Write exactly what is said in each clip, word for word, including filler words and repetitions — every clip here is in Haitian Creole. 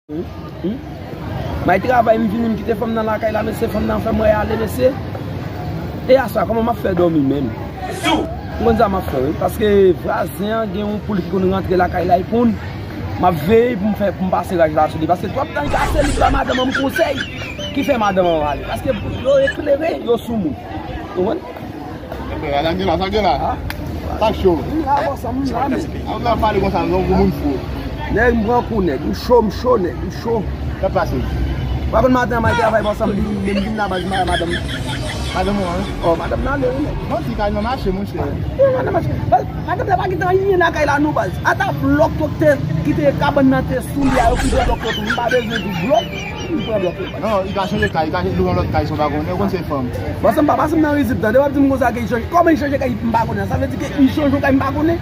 M al travay, m vini, m kite fanm nan lakay la, mesye, fanm nan fè m rale, mesye. E aswè a, kòman m ap fè dòmi menm? M konn sa m ap fè, wi. Paske vwazen an gen yon poul ki konn rantre lakay la, epi m ap veye pou m fè, pou m pase raj la sou li. Paske twòp tan li pase, li ba madanm an konsèy, ki fè madanm an ale. Paske yo eklere, yo sou moun. Ou konprann? Ebyen, sa gen la, sa gen la. Sa cho. M la, bòs, m la, men. Ou la pale konsa, non, pou moun fou. Nèg, m pran kou, nèg. M cho, m cho, nèg. M cho. Sa pase? Ou pa konn maten an, m al travay, bòs, m vin, m vin la baz, ma-, madanm. Madanm ou an? Oh, madanm nan ale, wi, nèg. Bon, ti kay nan mache, monchè. Wi, madanm mache. Madanm la pa kite anyen lakay la, non, baz. Ata blòk yo te, kite kabann nan te sou li a, yo kite blòk yo tou. M pa bezwen di blòk. Non, li ka chanje kay, li ka lwe yon lòt kay, si w pa konnen, ou konn se fanm. Bon, sa m pa pase m nan rizib, tande, w ap di m konsa ke li chanje. Kòman li chanje kay, m pa konnen? Sa vle di ke li chanje yon kay, m pa konnen?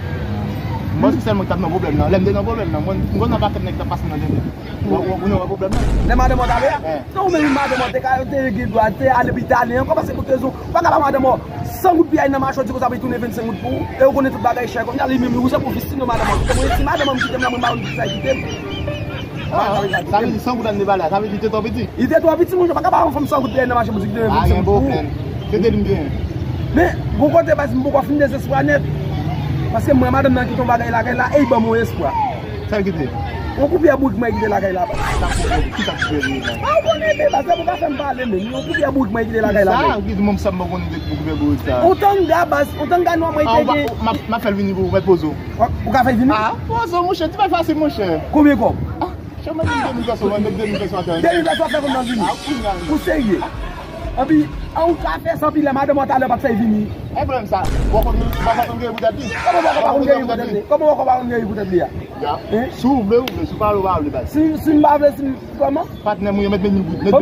Mwen, se sèl mwen ki t ap nan pwoblèm nan. Lè m te nan pwoblèm nan, mwen, m konn nan pakèt nèg k t ap pase m nan tenten. Ou, ou, ou nan pwoblèm nan. Lè madanm ou t ale a? Non, ou menm madanm ou te ka, te gen dwa, te ale pi tale ankò, paske pou rezon, ou pa ka ba madanm ou san goud piyay nan mache, ou di konsa pou li tounen vennsenk goud pou ou. E ou konnen tout bagay chè kounye a, li menm, ou se pou vistino madanm ou kite mwen. Si madanm ou kite m la, mwen pa konn kisa kite m. Ah, sa vle di san goud an de valè, sa vle di li te twò piti. Li te twò piti, monchè, pa ka ba yon fanm san goud piyay nan mache pou di ki te vennsenk goud pou ou. Pa gen pwoblèm. Se de li m genyen. Men, gon kote, baz, m poko fin dezespwa nèt. Paske m wè madanm nan kite yon bagay lakay la, e li ban m yon espwa. Sa l kite? Yon koupyè bourik mwen kite lakay la, baz. Sa koupyè bourik, ki sa koupyè bourik la? Ah, ou konnen, men, baz, se pou ka fè m pale, men. Yon koupyè bourik mwen kite lakay la, men. Sa, ki di m sa m pa konnen de koupyè bourik sa. Yon tanga, baz, yon tanga nwa mwen te gen. Ah, m ap fè l vini pou ou, mèt poze w. Ou ka fè l vini? Ah, poze w, monchè, ti bagay fasil, monchè. Konbyen kòb? Ah, Chanm mwen de mil pèso, mwen met de mil pèso atè. De mil pèso ap fè fanm nan vini? Ah, kounye a. Ou serye? Epi, an ou ka fè sa, anpil lè madanm ou talè pa t fè vini. E pwoblèm sa, bòkò konn, bòkò konn geri pou tèt li. Kòman bòkò pa konn geri pou tèt li? Kòman bòkò pa konn geri pou tèt li a? Ya. Hein? Si w vle, ou vle, si w pa vle, ou pa vle, baz. Si, si m pa vle, si m, kòman? Patnè mwen, met, met mil goud, met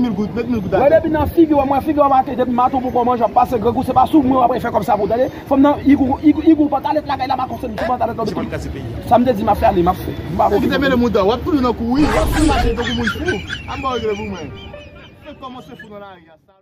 mil goud, met mil goud atè. Wè, depi nan figi w, mwen figi w make, depi maten poko manje, ap pase grangou, se pa sou mwen w ap fè kòb sa pou, tande? Fanm nan, igou, igou, igou, pantalèt lakay la, pa konsèn sou pantalèt lòt. Sa m te di m ap fè, ale, m ap fè. M pa konn. Ou kite mele mouda, w ap toujou nan kouri, w ap toujou mache tankou moun fou. An ba w regle pou mwen. Fè kòmanse fou nan lari a, sa.